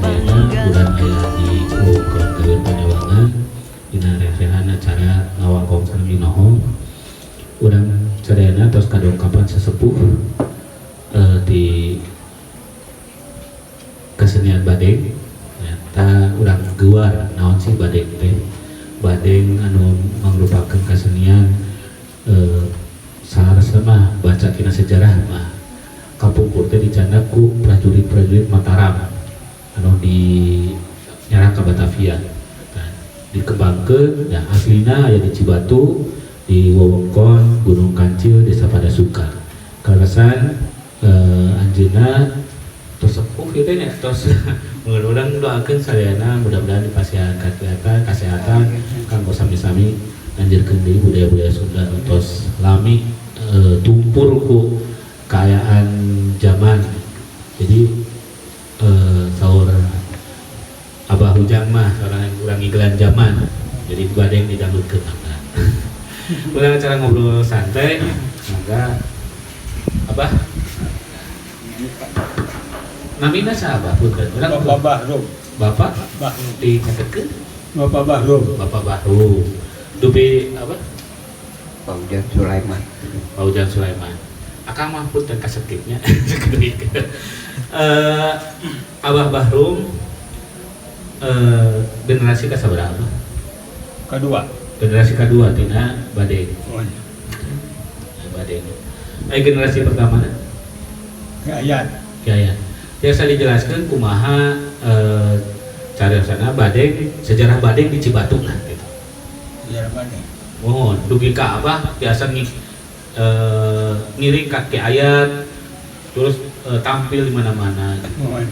Sadayana, urang aya di Wewengkon Kelir Panyawangan dina rengsehan acara ngawangkong sareng inohong. Urang sadayana tos kadongkapan sesepuh di kesenian badeng. Nyata urang geuar naon sih badeng teh, badeng anu mangrupakeun kesenian. Saharusna mah baca tina sejarah mah kapungkur teh dicandak ku prajurit-prajurit Mataram anu di nyerang ke Batavia. Nah, dikembangkeun ya, aslina aya di Cibatu, di wewengkon Gunung Kancil, Desa Padasuka. Kaleresan anjeunna tos sepuh gitu nya, tos urang doakeun sadayana mudah-mudahan dipasihan kesehatan kesehatan kanggo sami-sami nanjirkeun deui budaya-budaya Sunda anu tos lami tumpur ku kaayaan zaman. Jadi saur Abah Ujang mah orang urang ngigelan zaman, jadi badeng didangdutkeun. Mangga urang acara ngobrol santai. Mangga, Abah. Namina saha, Abah? Punten urang. Bapak Bahrum. Bapak Bahrum. Dicatetkeun. Bapak Bahrum. Bapak Bahrum dupi apa? Pak Ujang Sulaiman. Pak Ujang Sulaiman. Akang mah punten kasekipnya. Abah Bahrum generasi kasabaraha, Abah? Kedua. Generasi kedua tina badeng. Oh, iya. Badeng generasi pertama Ayat. Kiai biasa dijelaskan kumaha cara badeng, sejarah badeng di Cibatu lah gitu. Sejarah badeng. Mohon dugi ka Abah biasa ngiring ka Ki Ayat terus tampil di mana-mana. Mohon.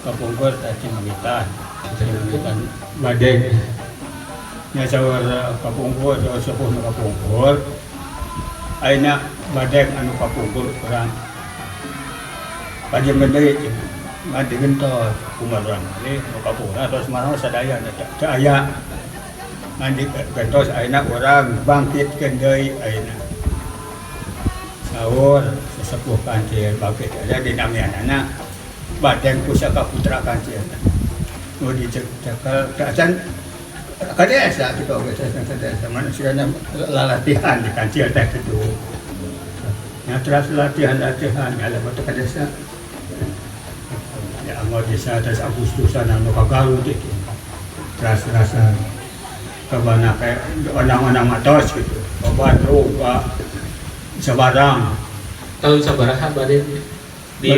Kapungkur tadi ngawitan. Ngawitan badeng. Nya saur kapungkur, saur sepuh nu kapungkur. Ayeuna badeng anu kapungkur urang pajeng deui cenah. Ngan digentos kumaha urang malih nu kapungkur tos marang sadaya teu aya. Ngan digentos ayeuna urang bangkitkeun deui ayeuna. Saur sesepuh kancil bangkit aya dinamianana Badeng Pusaka Putra Kancil. Nu dicekel acan ka desa kitu oge, ka desa manusiana lalatihan di kancil teh kitu. Ya terus latihan-latihan ya lewat ka desa. Ya anggo desa terus Agustusan anu ka Garut itu. Terus rasa kabana kayak onang-onang matos gitu. Ka Bandung, ka Sabarang. Tahun sabaraha badeng di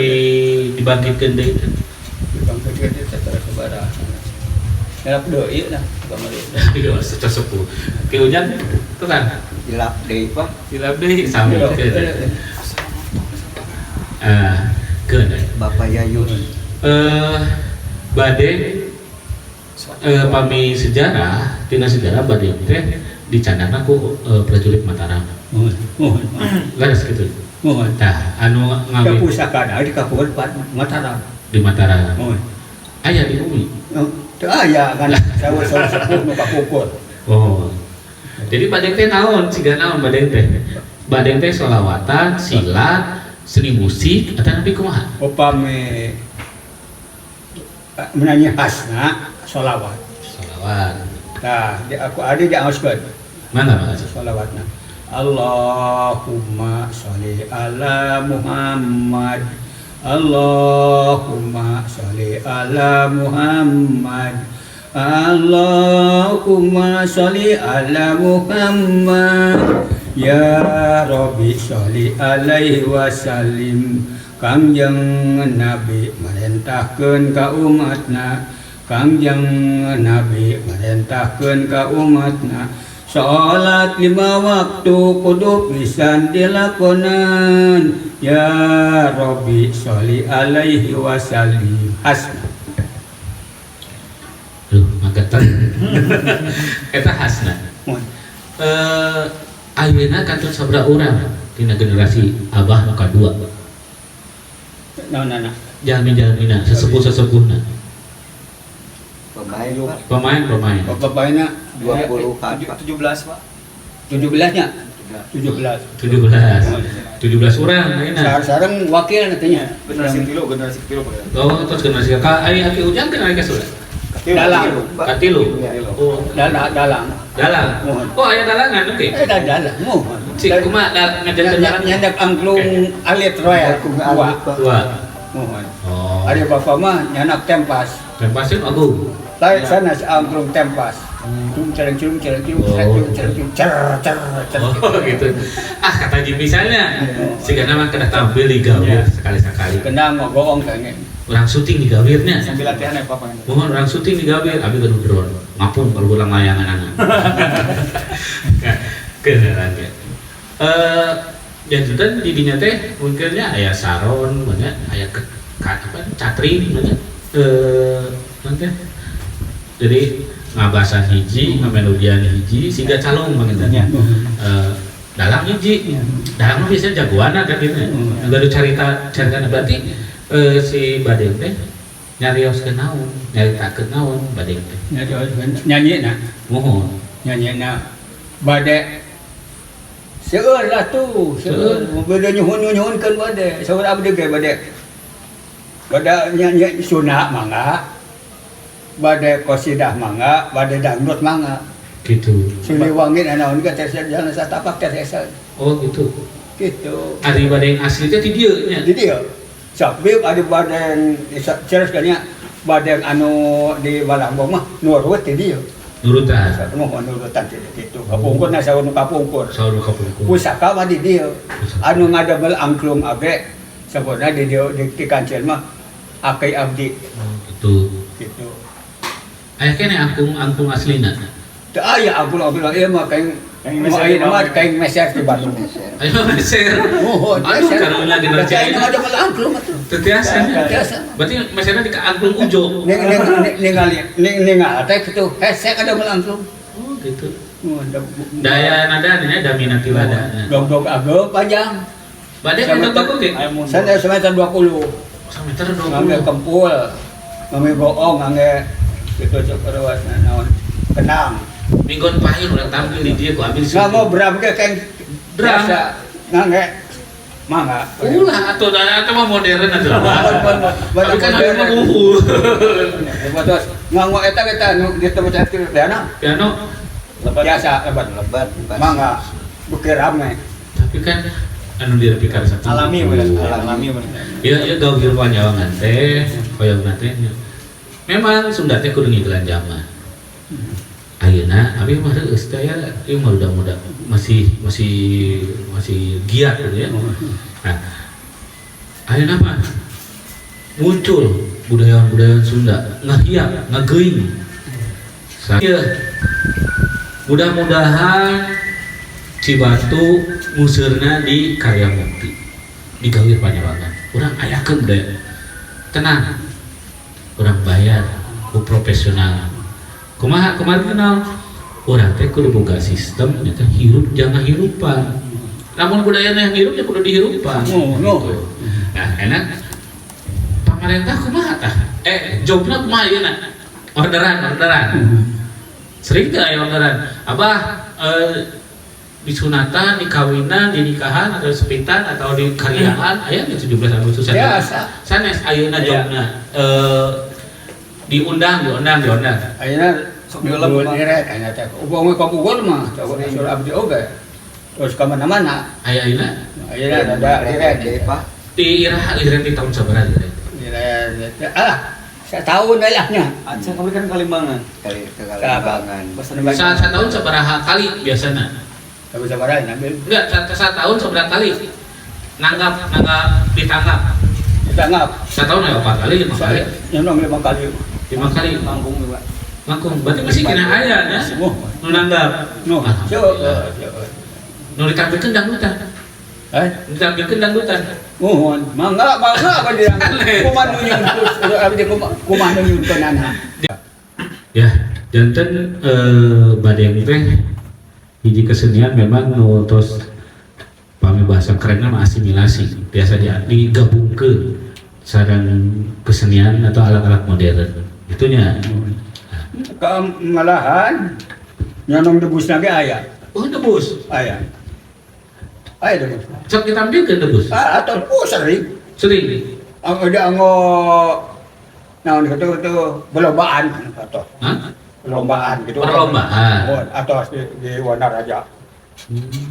dibangkitkeun deui teh? Dibangkitkeun teh secara sabaraha. Ngelap deui lah kamari. Iya, secara sepuh. Ki Ujang terang. Hilap deui, Pak. Hilap deui sami. Ah, keun. Bapak Yayus. Badeng pami sejarah, tina sejarah badeng teh dicandana ku prajurit Mataram. Mohon, mohon, Leres gitu. Mohon. Tah, anu Ka ngawit pusaka di kapungkur Mataram. Di Mataram. Mohon. Aya di bumi. Teu aya kan saur sepuh nu kapungkur. Oh. Jadi badeng teh naon? Siga naon badeng teh? Badeng teh solawatan, silat, seni musik, atau nabi kumaha? Upami menyanyi khasna solawat. Solawat. Nah, di aku ada diangoskeun Mana mana? Solawatna. Allahumma sholli ala Muhammad. Allahumma sholli ala Muhammad. Allahumma sholli ala Muhammad. Ya Rabbi sholli alaihi wasallim. Kangjeng Nabi merintahkeun ka umatna. Kangjeng Nabi merintahkeun ka umatna. Salat lima waktu kudu pisan dilakonan. Ya Rabbi sholli alaihi wasallim. Hasna. Duh, magetan. Eta khasna. Mohon. Ayeuna kantun sabaraha urang tina generasi Abah nu kadua? Naon anak? Jalmi-jalmina, sesepuh-sesepuhna. Pemain, Pak. Pemain-pemain. Bapak-bapaknya 20 kan, Pak. 17, Pak. 17 nya. 17. 17. 17 orang ayeuna. Sareng wakil nantinya. Generasi tilu, generasi tilu, Pak. Oh, terus generasi ka ari Aki Ujang kan ari kasura? Dalang. Katilu. Oh, Dalang, dalang. Dalang. Oh, aya dalangan oke. Eh, dah dalang. Mohon. Cik kumaha ngajarkeun dalang? Nyandak angklung alit royal. Angklung Dua. alit, Pak. Dua. Mohon. Oh. Ari bapak mah nyandak tempas. Tempasin agung. Lain sana angklung tempas. Cung cereng cung cereng cung cereng cung cereng cung cer cer cer. Oh gitu. Ah kata Jim misalnya, si mah kena tampil di Gawir sekali-sekali. Kena ngogoong kayaknya. Orang syuting di Gawirnya. Sambil latihan ya, Pak. Mohon orang syuting di Gawir, abi gaduh drone. Ngapung kalau ulang layangan anak. Kenalan ya. Janten di dinya teh mungkinnya aya saron, banyak aya ke, apa catring banyak nanti. Jadi ngabasan hiji, ngamelodian hiji, sehingga calung panginten. Dalang hiji, dalang mah biasanya jagoan kan gitu. Gaduh carita carita berarti si Badeng teh nyarioskeun naon, nyaritakeun naon Badeng teh. Nyanyi nah. Mohon. Nyanyi nah. Bade seueur lah tuh, seueur. Bade nyuhun-nyuhunkeun bade. Seueur abdi ge bade. Bade nyanyi sunah mangga. Bade qasidah mangga, bade dangdut mangga. Gitu. Siliwangi naon ge teh jalan satapak teh esa. Oh gitu. Gitu. Ari Badeng asli teh di dieu nya. Di dieu. Tapi ada badeng ceres kayaknya badeng anu di Balambong mah nurut di dieu. Nurutan. Nuhun nurutan di gitu. Kapungkur na saur nu kapungkur. Saur kapungkur. Pusaka mah di dieu. Anu ngadamel angklung age sabenerna di dieu di Kancil mah Aki Abdi. Oh, gitu. Gitu. Aya keneh angklung angklung aslina. Teu aya angklung angklung ieu mah kaing aya mah kaing meser di Bandung. Ayo meser. Oh, aduh karunya generasi ayeuna ayeuna. ngadamel angklung atuh. Teu tiasa nya. Tiasa. Berarti meserna di angklung ujo. Ning ning ningali ning ningali teh kitu hese ngadamel angklung. Oh gitu. Daya nada nya damina ti lada. Dog-dog ageng panjang. Bade kan dog oge. Sana semeter 20. Sameter 20. Ngambil kempul, ngambil goong, ngambil gitu cok naon kenang. Minggon pahit urang tampil di dieu ku ambil. Nggak mau beram ge keng Drum. Nangge mangga. Ulah atuh da eta mah modern atuh. Tapi kan abdi mah uhuh. Terus nganggo eta kita nu di tempat piano. Piano biasa lebat lebat mangga beuki rame. Tapi kan anu direpikan satu. Alami bener, alami bener. Iya, iya gawir panyawangan teh, hoyongna teh. Memang Sunda teh kudu ngigelan zaman. Ayeuna abi mah reueus teh ya, ieu mah muda-muda masih masih masih giat gitu ya. Nah, ayeuna mah muncul budaya-budaya Sunda ngahiap, ngageuing. Saya mudah-mudahan Cibatu nguseurna di Karya Mukti di Gawir Panyawangan. Urang ayakeun budaya. Tenang. Urang bayar ku profesional. Kumaha kemarin kenal urang teh kudu boga sistem nyata hirup jangan hirupan. Lamun budayana yang hirup ya kudu dihirupan. Oh, no. Gitu. Nah, enak pamarentah kumaha tah? Jobna kumaha ieu na? Orderan, orderan. Sering teu aya orderan. Abah di sunatan, di kawinan, di nikahan atau sepitan atau di karyaan aya di 17 Agustus Biasa. Sanes ayeuna jobna diundang, diundang, diundang. Ayeuna Sok diulem, Pak. direk ayeuna teh. Upami kapungkur mah surah abdi oge. Terus ka mana-mana. Aya ayeuna Ayeuna ada direk. Pak. Di iraha direk di tahun sabaraha direk? Direk. Alah, setahun lah nya. Aceh kami kan Kalimbangan. Kali ke Kalimbangan. Setahun sabaraha kali biasana? Tapi sabaraha ngambil? Enggak, setahun sabaraha kali. Nanggap, nanggap, ditanggap. Ditanggap. Setahun ya 4 kali, 5 kali. Nyonong 5 kali. 5 kali. Manggung juga. Manggung. Berarti masih kena aya ya? Oh. Nu nanggap. Nu. Nu ditampilkeun dangdutan. Eh? Ditampilkeun dangdutan. Mohon, mangga, mangga apa dia? Kumaha nu nyuntun, abdi kumaha nu nyuntunana. Ya, janten badeng teh hiji kesenian memang nu tos pami bahasa kerenna mah asimilasi, biasa digabungkeun sareng kesenian atau alat-alat modern. Itunya. Malahan nyonong debus ge aya. Oh, debus. Aya. Aya debus. Sok ditampilkeun debus. Ah, atau oh sering. Sering. Ah, udah anggo naon gitu itu perlombaan atau Hah? perlombaan gitu. Perlombaan. Oh, atau di Wanaraja.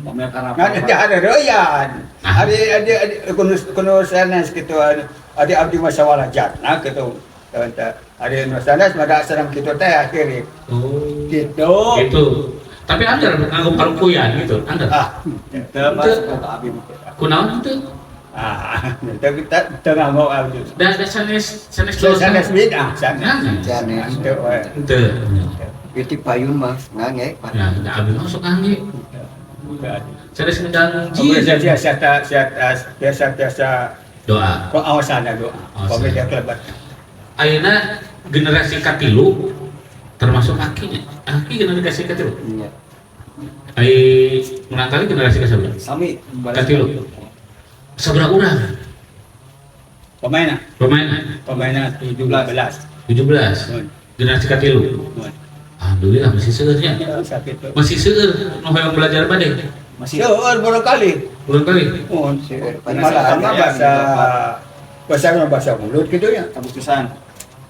Pamer karena Nah, ada ada royan. Ah. Ada ada ada kunus kunus sanes gitu ada ada abdi masawala jatna gitu. Ada nu sanes mada sareng kitu teh akhirnya. Oh. Gitu. Gitu. Tapi anggar nganggo parukuyan gitu, anggar. Ah, Teu Pak, kata abi mah. Kunaon itu? ah, teu kita teu nganggo abdi. Da da sanes sanes Sanes bid'ah, sanes. Sanes. Sanes. Teu we. Henteu. Itu payun mah ngangge Pak. Ya, da abdi mah sok ngangge. Sanes ngundang Jin. jin. Biasa biasa biasa Doa. kok awasana doa. Awasan. Pamit dia kelebat. Ayeuna generasi katilu termasuk akinya. Aki generasi katilu. Iya. Ai murangkali generasi kasabaraha? Sami Katilu. Sabaraha urang? Pemainna, Pemain pemainna 17. 17. Mun. Generasi katilu. Mun. Alhamdulillah masih seueurnya. Ya, sakit tuh. Masih seueur nu hoyong belajar bade. Masih Seueur barangkali. Urang kali. Mun. Seueur. Malah mah bahasa bahasa bahasa mulut gitu ya. Agustusan.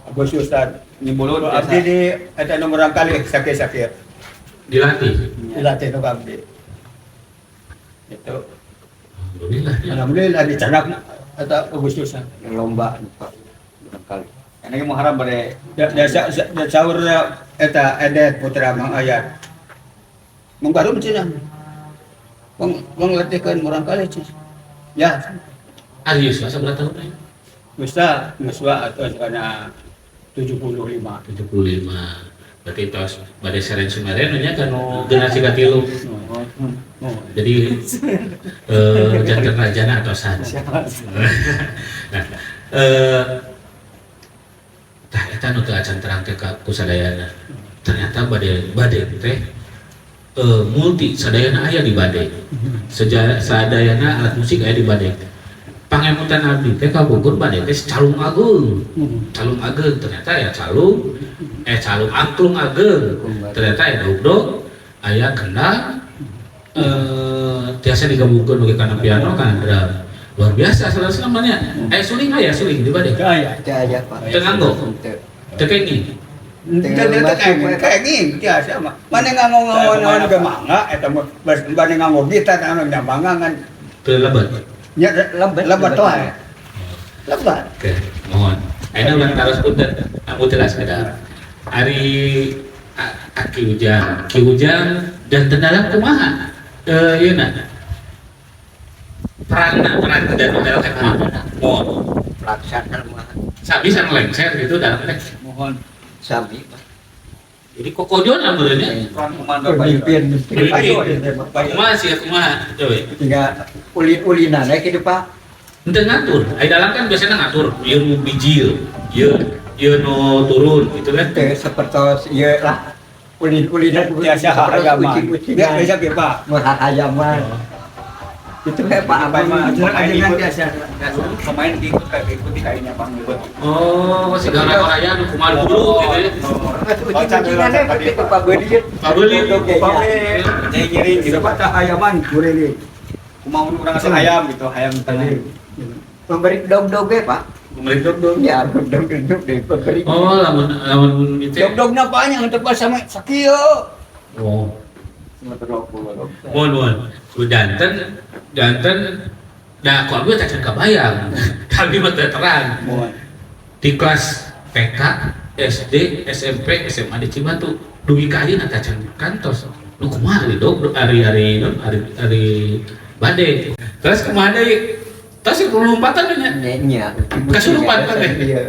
Agustusan. Nyibulut Abdi di eta nu barangkali sakit-sakit. Dilatih. Dilatih nu abdi. Gitu. Alhamdulillah. Ya. Alhamdulillah dicanak eta Agustusan. Lomba Pak. Barangkali. Ini Muharram bare Da da da saur eta edet putra Mang Ayat. Mang Barum cenah. Mang mang latihkeun murangkali cenah. Ya, Ari Yuswa sabaraha tahun aya? bisa yuswa atau karena 75. 75. Berarti tos bade seren sumeren nya kan generasi katilu. Oh. Jadi janten rajana atau san. Nah, tah eta nu teu acan terang teh ka ku sadayana. Ternyata bade bade teh multi sadayana aya di bade. Seja, sadayana alat musik aya di bade. Pangemutan abdi teh ka Bogor bade teh calung ageung. Calung ageung ternyata ya calung calung angklung ageung. Ternyata ya dogdog aya kendang tiasa digabungkeun oge kana piano kana drum. Luar biasa salah namanya. Suling aya suling di bade. Kaya. Teu aya Pak. Teu nganggo. Teu. Teu kenging. Teu teu kayak kayak biasa mah. Mana nganggo-nganggo naon ge mangga eta mah mana nganggo gitar anu nya mangga ngan Teu lebet. nya lebat lebat wae. Lebat. Oke, mohon. Ayeuna urang taros punten. Aku jelas kada. Ari Aki Ujang, Ki Ujang dan tendalam kumaha? Ieu na. Peranna peran dan dalam teh kumaha? Mohon. Pelaksana mah Sami sareng lengser gitu dalam teh. mohon sami Pak. Jadi kokojon ambeurnya. peran komando Pak. Pemimpin. Pemimpin. Kumaha sih kumaha? Coba. Tinggal ulin-ulinan we kitu Pak. Henteu ngatur. Ai dalam kan biasanya ngatur, ieu nu bijil, ieu ieu nu turun gitu kan. Teu sapertos ieu lah. Ulin-ulinan Biasa hahayaman. Ucing-ucingan. Biasa ge Pak. Hahayaman. Itu kayak Pak Pemain Abang mah Ajengan biasa. Pemain diikut kayak ikuti kayaknya Pak ngikut. Oh, segala raya nu kumaha dulu gitu ya. Ucing-ucingan we kitu Pak Beulit. Pak Beulit. Jadi ngiring gitu Pak. Patah hayaman gurili. Kumaha urang ngasih hayam gitu, hayam tadi. Pemberi dog-dog ge Pak. Memberi dog-dog. Ya, dog-dog deh pemberi. Oh, lamun lamun itu. Dog-dogna banyak teu pas sama sakieu. Oh. Semeter 20. Mohon mohon. Janten janten da ku abi teh can kabayang. Kami mah teu terang. Mohon. Di kelas TK, SD, SMP, SMA di Cibatu dugi ka ayeuna teh can kantos. Nu kumaha ari dog ari ari non ari ari bade. Terus kumaha deui? Terus lompatan nya. Nya. Kasurupan Pak teh. Iya.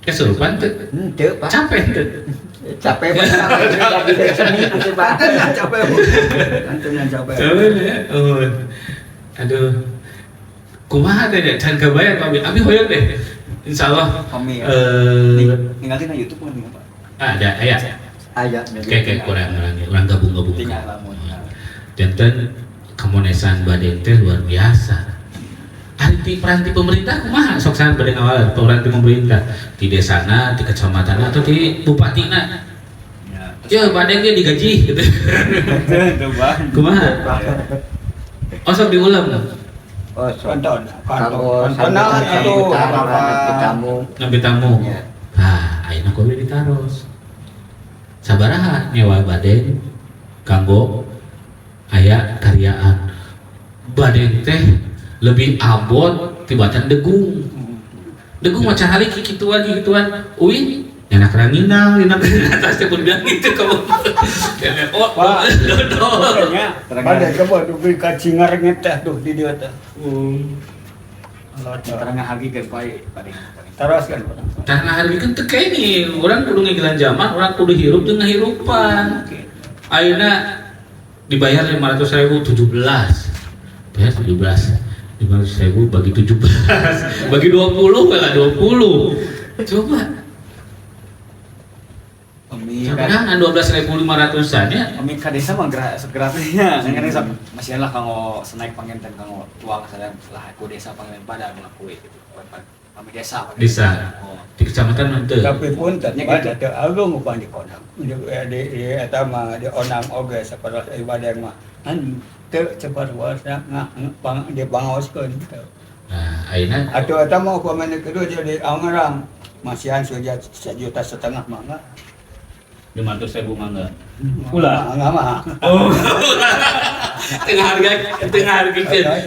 Kesurupan teh. Henteu Pak. Capek teh. Capek banget. Seni gitu Pak. Kanten capek. Kanten capek. Capek ya. Oh. Aduh. Kumaha teh nya can kabayang abi. Abi hoyong deh. Insyaallah. Kami ya. Ninggalin na YouTube kan Pak. Ada aya. Aya. Kayak kayak kurang kurang kurang gabung-gabung. Tinggal lamun. Janten kemonesan baden teh luar biasa. Ari peranti pemerintah kumaha sok sahan bade ngawalan peranti pemerintah di desana, di kecamatan atau di bupatina. Ya. Ya baden ge digaji gitu. Itu Bang. Kumaha? Oh, sok diulang. Oh, sok. Kanton, Kanggo kanton. Kantonan atuh, sambutan apa. nampi tamu. Nampi tamu. Ya. Nah, ayeuna kudu ditaros. Sabaraha nyewa badeng kanggo aya karyaan. Badeng teh lebih abot tibatan degung. Degung mah cahali kikituan kikituan. Uih, enak ranginang dina atas teh pun bilang gitu kamu. Oh, Wah. dodol. Nya, pada coba dugi ka cingarnya teh tuh di dieu teh. Terang hargi kan Pak paling. Terus kan. Karena hari kan teu ini, urang kudu ngigilan zaman, urang kudu hirup jeung ngahirupan. Ayeuna dibayar 500 ribu 17, bayar 17, 500 ribu bagi 17, bagi 20 lah, 20 coba. Pemi kan. Jangan 12.500-an ya. Pemi ka desa mah gerak segeraknya. Kan sok masih lah kanggo senaik panginten kanggo tuang sadar lah ku desa panginten pada ngelakuin gitu. Pami desa. Desa. Oh. Di kecamatan mah teu. Tapi pun Ya, pada gitu. teu agung upah di konang. Di eta mah di onang oge saparos ibadah mah. Kan teu saparos pang di pangaoskeun teu. Nah, ayeuna Atuh eta mah upamana kedua jadi angerang masihan 1,5 juta mah enggak. 500 ribu mangga. Ulah. Enggak mah. Oh. Tengah harga, tengah harga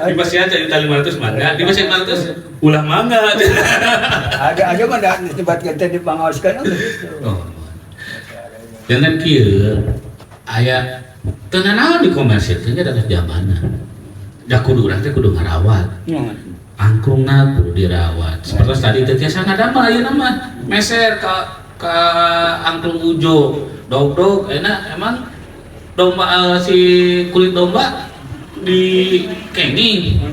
di masihan 1.500.000 mangga, di masihan 500 ulah mangga. Ada aja mah da disebutkeun teh dipangaoskeun oge gitu. Oh. Jangan kieu aya teu nanaon di komersil teh da zamanna. Da kudu urang teh kudu ngarawat. Angklungna kudu dirawat. Seperti tadi teh tiasa ngadamel ayeuna mah meser ka angklung ujo. Dog-dog enak emang domba, si kulit domba di kenging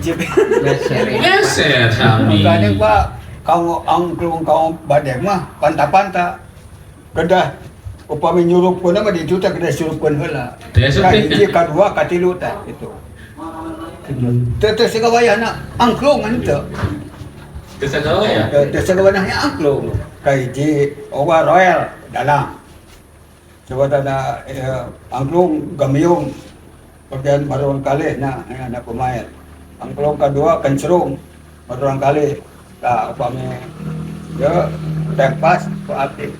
Meser. meser sami. Makanya Pak, kanggo angklung kanggo badeng mah panta-panta. Kedah upami nyurupkeun mah di juta kedah surupkeun heula. Teh asup Ka teh. hiji, ka dua, ka tilu teh gitu. Teu teu sagawayahna angklung kan teu. Teu sagawayah. Teu teu sagawayahna angklung. Ka hiji owa royal dalang. Coba tanda angklung gamiung. Bagian baruang kalih na na pemain. Angklung kedua kencrung baruang kalih. Tah upami ya tempas ku abdi.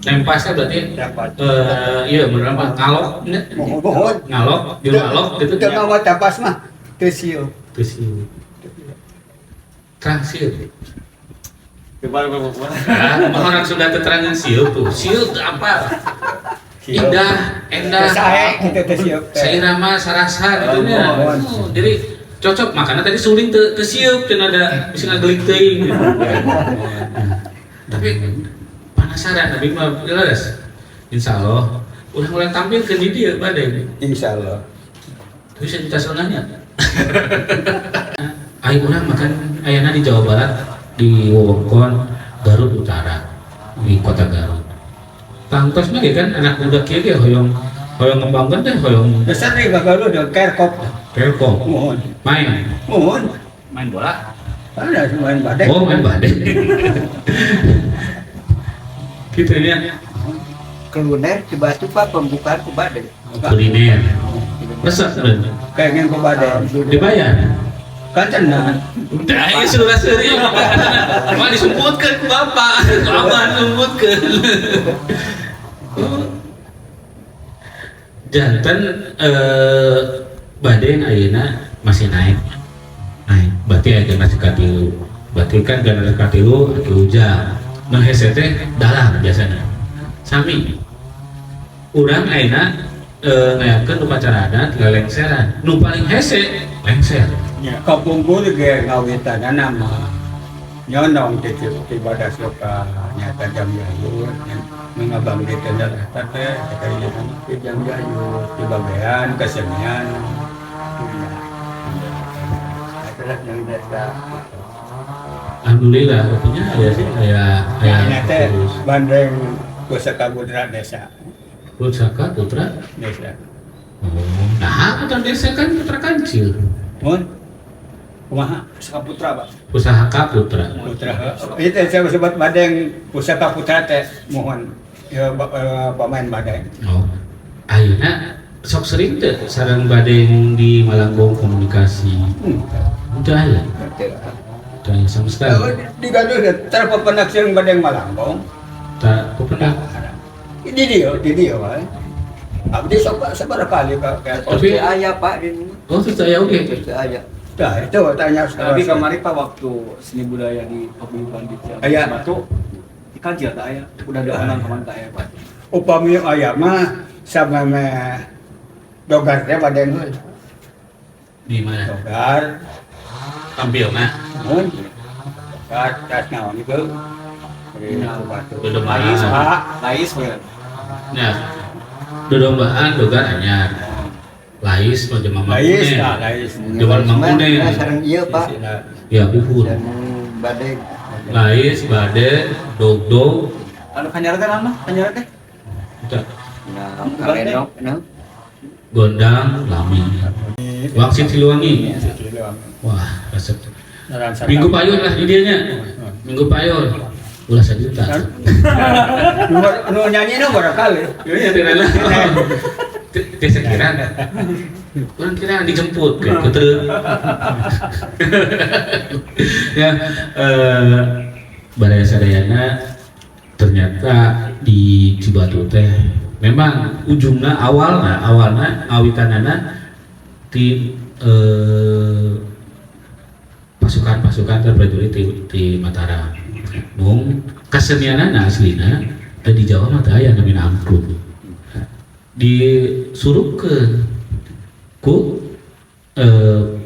Tempasnya berarti Tempas. Iya bener apa? Ngalok nya? Mohon mohon. Ngalok, di ngalok gitu. Teu ngawa tempas mah teu sieu. Teu sieu. Terang sieu. Kemana kemana kemana. Nah, orang sudah teterangan sieu tuh. Sieu teu apa? Indah, endah. Teu sae kitu teu sieu. teh. Sairama sarasa gitu nya. Oh, Oh, jadi cocok makanya tadi suling teu teu sieup cenah ada bisa ngagelik teuing gitu. Tapi penasaran abi mah jelas. Insya Allah ulang-ulang tampil ke di dieu badai. Insyaallah. Tapi saya juta setengahnya. Ayo urang makan ayana di Jawa Barat di wewengkon Garut Utara di kota Garut. Tangtos mah kan anak muda kieu ge hoyong hoyong ngembangkeun teh hoyong Dasar nih bapak lu udah kerkop. Telkom Mohon. main Mohon. main bola. Ada main badai. Oh, main badai. Gitu ya. Kuliner di Batu Pak pembukaan ku badai. Kuliner. Resep bener. Pengen ku badai. Dibayar. Kan cenah. Udah, ini sudah serius. Mah disumputkeun ku bapak, ku abah disumputkeun. Janten badai ayeuna masih naik. Naik. Berarti aya generasi katilu. Berarti kan generasi katilu aki ujang. Nu hese teh dalang biasanya. Sami. Urang ayeuna ngayakeun upacara adat lelengseran. Nu paling hese lengser. Ya, kapungkur ge ngawitanana mah nyonong ti ti Badasloka nyata jam jayut mengabang di tenda eta teh kaya ti jam jayut di bagean kesenian. Adalah yang desa. Alhamdulillah, artinya ada sih kayak kayak Ini teh bandeng pusaka putra desa. Pusaka putra desa. Oh, nah putra desa kan putra kancil. Mun kumaha? Pusaka putra, Pak. Pusaka putra. Putra. Itu saya sebut badeng pusaka putra teh mohon ya pemain badeng. Oh, ayeuna Sok sering teh sareng badeng di Malangbong komunikasi? Udah ya, udah ya sama sekali. Di gaduh teh pepenak sing badeng Malangbong. Tak pepenak. Di dia wae. Abdi sok sabaraha kali ka Tapi- Tapi aya, Pak, di Oh, terus saya oke. Terus aya. Dah itu tanya. Tapi kemarin, Pak, waktu seni budaya di Paguyuban di Aya. Batu di Kancil tak aya, udah ada orang kemana tak aya, Pak. Upami aya mah sama me dogar teh badeng heula. Di mana? Dogar. Tampil nah. Mun dogar tas naon itu. Batu. Dodombaan. Lais, Pak. Lais, Pak. Nah, dodombaan dogar anyar. Lais mah zaman Lais Mangkunen. Nah, lais. Dewan Mangkunen. Nah, sareng ieu, Pak. Ya, uhur. Sareng badeng. Lais, bade, dogdog. Anu kanyar teh nama, kanyar teh. Udah. Nah, kalenok, nah. Gondang, lami. Wangsit Siliwangi. Wah, resep. Minggu payun lah idenya. Minggu payun. Ulah sajuta. Nu nyanyi nu barangkali. Iya, tidak lah. Teh sekira. Urang kira dijemput ke truk. Ya, baraya sadayana, ternyata di Cibatu teh memang ujungnya, awalnya awalnya awitanana di pasukan-pasukan terprajurit di Mataram. Mung kesenianana aslina teh di Jawa mah teu aya namina angklung. Disurupkeun ku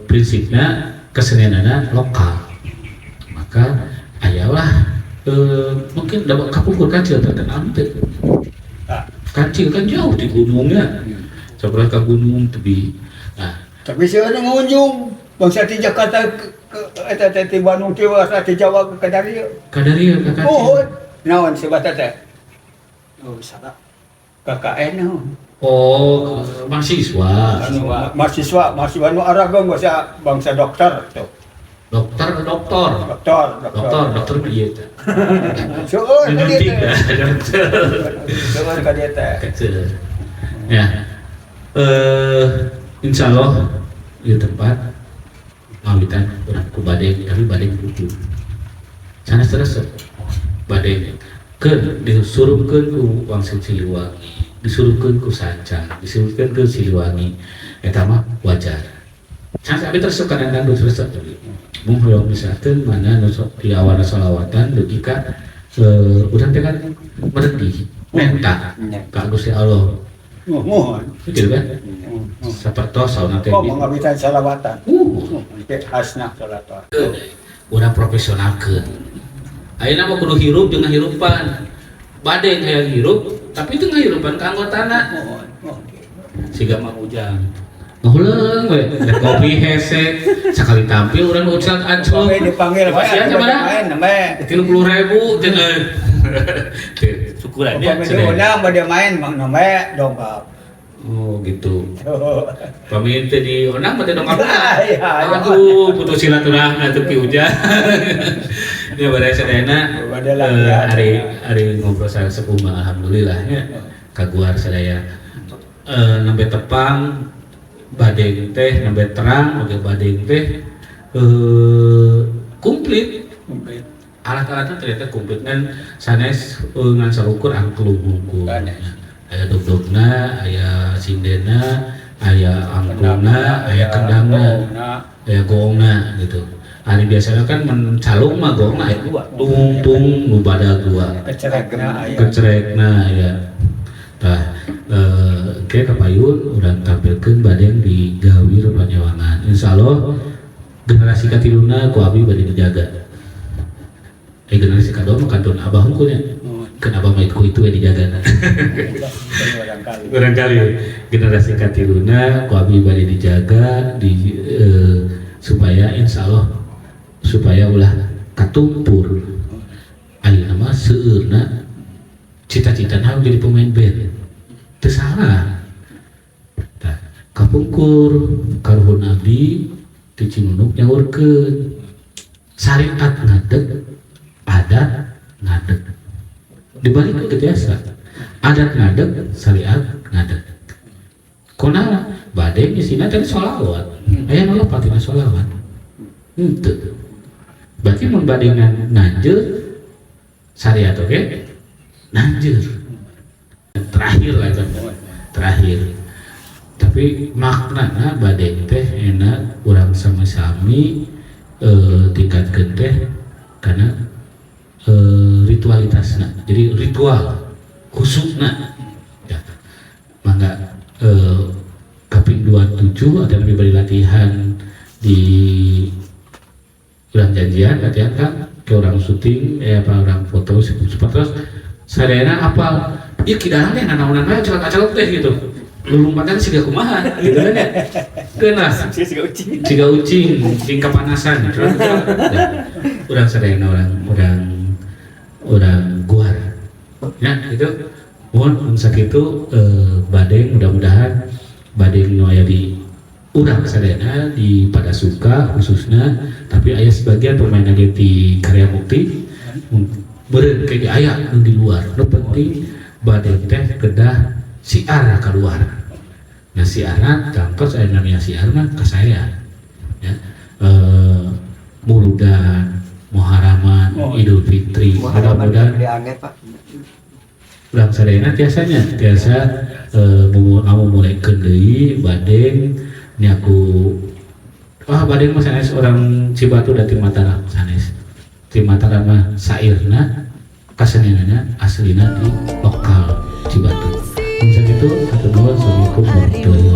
prinsipnya kesenianana lokal. Maka ayalah mungkin dapat kapungkur Kancil terkenal teu. Kancil kan jauh di gunungnya. Sebelah ke gunung tebi. Nah, Tapi saya ngunjung bangsa di Jakarta ke eta teh ti Bandung, ti bangsa ti Jawa ke kadarieu. Kadarieu ka Kancil. Oh, naon sebat teh? Oh, wisata. KKN naon? Oh, mahasiswa. Anu mahasiswa, mahasiswa nu arageng bangsa bangsa dokter tuh. Dokter, dokter. Dokter, Dokter, dokter mah ieu teh. Seueur ka dieu Menyuntik teh. dah, dokter. Seueur ka dieu teh. Kecil. Ya. Insya Allah di tempat ngawitan urang ku badeng, tapi badeng kudu. Sanes resep badeng ke disurupkeun ku Wangsit Siliwangi, disurupkeun ku Sancang, disurupkeun ku Siliwangi. Eta mah wajar. Sanes abi resep kana dangdut, resep tadi. Mung hoyong misalkeun mana nu sok di awalna solawatan dugi ka urang teh kan meredih menta ka Gusti Allah. Mohon. Gitu kan? Sapertos sauna teh. Oh, mengawitan salawatan. Oke, khasna salawatan. Urang profesionalkeun. Ayeuna mah kudu hirup jeung hirupan. Bade hayang hirup, tapi itu ngahirupan ka anggotana. Mohon. Mohon. Siga Mang Ujang. Ngahuleung we, rek kopi hese, sakali tampil urang ucap anclok. Pamit dipanggil Pasian sabaraha? main namanya. 30.000 cenah. Syukuran ya. Pamit diundang bade main mang namanya dongkap. Oh gitu. Pamit teh diundang mah teh dongkap. Iya, iya. Aduh, putus silaturahmi atuh Ki Ujang. Ya, baraya sadayana Bade latihan. Hari hari ngobrol saya sepuh mah alhamdulillah ya. Kaguar sadaya. Nembe tepang badeng teh nembe terang oge badeng teh komplit, alat-alatnya ternyata komplit kan, sanes ngan saukur angklung hungkul. Sanes. Aya dogdogna, aya sindena, aya angklungna, aya kendangna, aya gongna gitu. Ari biasanya kan mencalung mah gongna aya dua, tung tung nu badag dua. Kecerekna aya. Kecerekna ya. Tah, ke kapayun urang tampilkeun badeng di Gawir Panyawangan. Insyaallah generasi katiluna ku abi bade dijaga. Generasi kadua mah kantun abah hungkul nya. Kan abah mah ku itu we dijaga. Barangkali. Barangkali generasi katiluna ku abi bade dijaga di supaya insya Allah supaya ulah katumpur. Ayeuna mah seueurna cita-citana hayang jadi pemain band. Teu salah. Tah, kapungkur karuhun abdi ti Cinunuk nyaurkeun syariat ngadeg, adat ngadeg. Dibalik ke biasa, adat ngadeg, syariat ngadeg. Kunaon? Badeng isina tadi sholawat. Aya nu lepat tina sholawat? Henteu. Berarti mun badeng nanjeur, syariat oge nanjeur. Terakhir lah itu, terakhir. Tapi maknana badeng teh enak urang sami-sami tingkatkeun teh karena ritualitasna. Jadi ritual khususna ya. Mangga kaping 27 atau lebih beri latihan di urang janjian latihan kan ke urang syuting apa urang foto terus sadayana apal ieu Ki Dalang teh nanaonan wae acelok-acelok teh gitu, lulumpatan siga kumaha gitu kan ya. Keuna Siga ucing. Siga ucing, ucing kepanasan. Ya, urang sadayana urang urang urang guar ya itu. Mohon mun sakitu badeng, mudah-mudahan badeng nu aya di urang sadayana di Padasuka khususnya, tapi aya sebagian pemain lagi di Karya Mukti beureun kayak aya nu di luar. Nu penting badeng teh kedah siar keluar. Nah, siarna tangtos aya namanya siar mah ka saya ya, Muludan, Muharaman, Oh. Idul Fitri. Muharaman. Mudah-mudahan diangge, Pak. Urang sadayana tiasanya tiasa ngamumulkeun deui badeng nyaku. Wah, badeng mah sanes orang Cibatu da ti Mataram, sanes ti Mataram mah sairna kasenianana aslina di lokal Cibatu. Mun sakitu, hatur nuhun. Assalamualaikum warahmatullahi.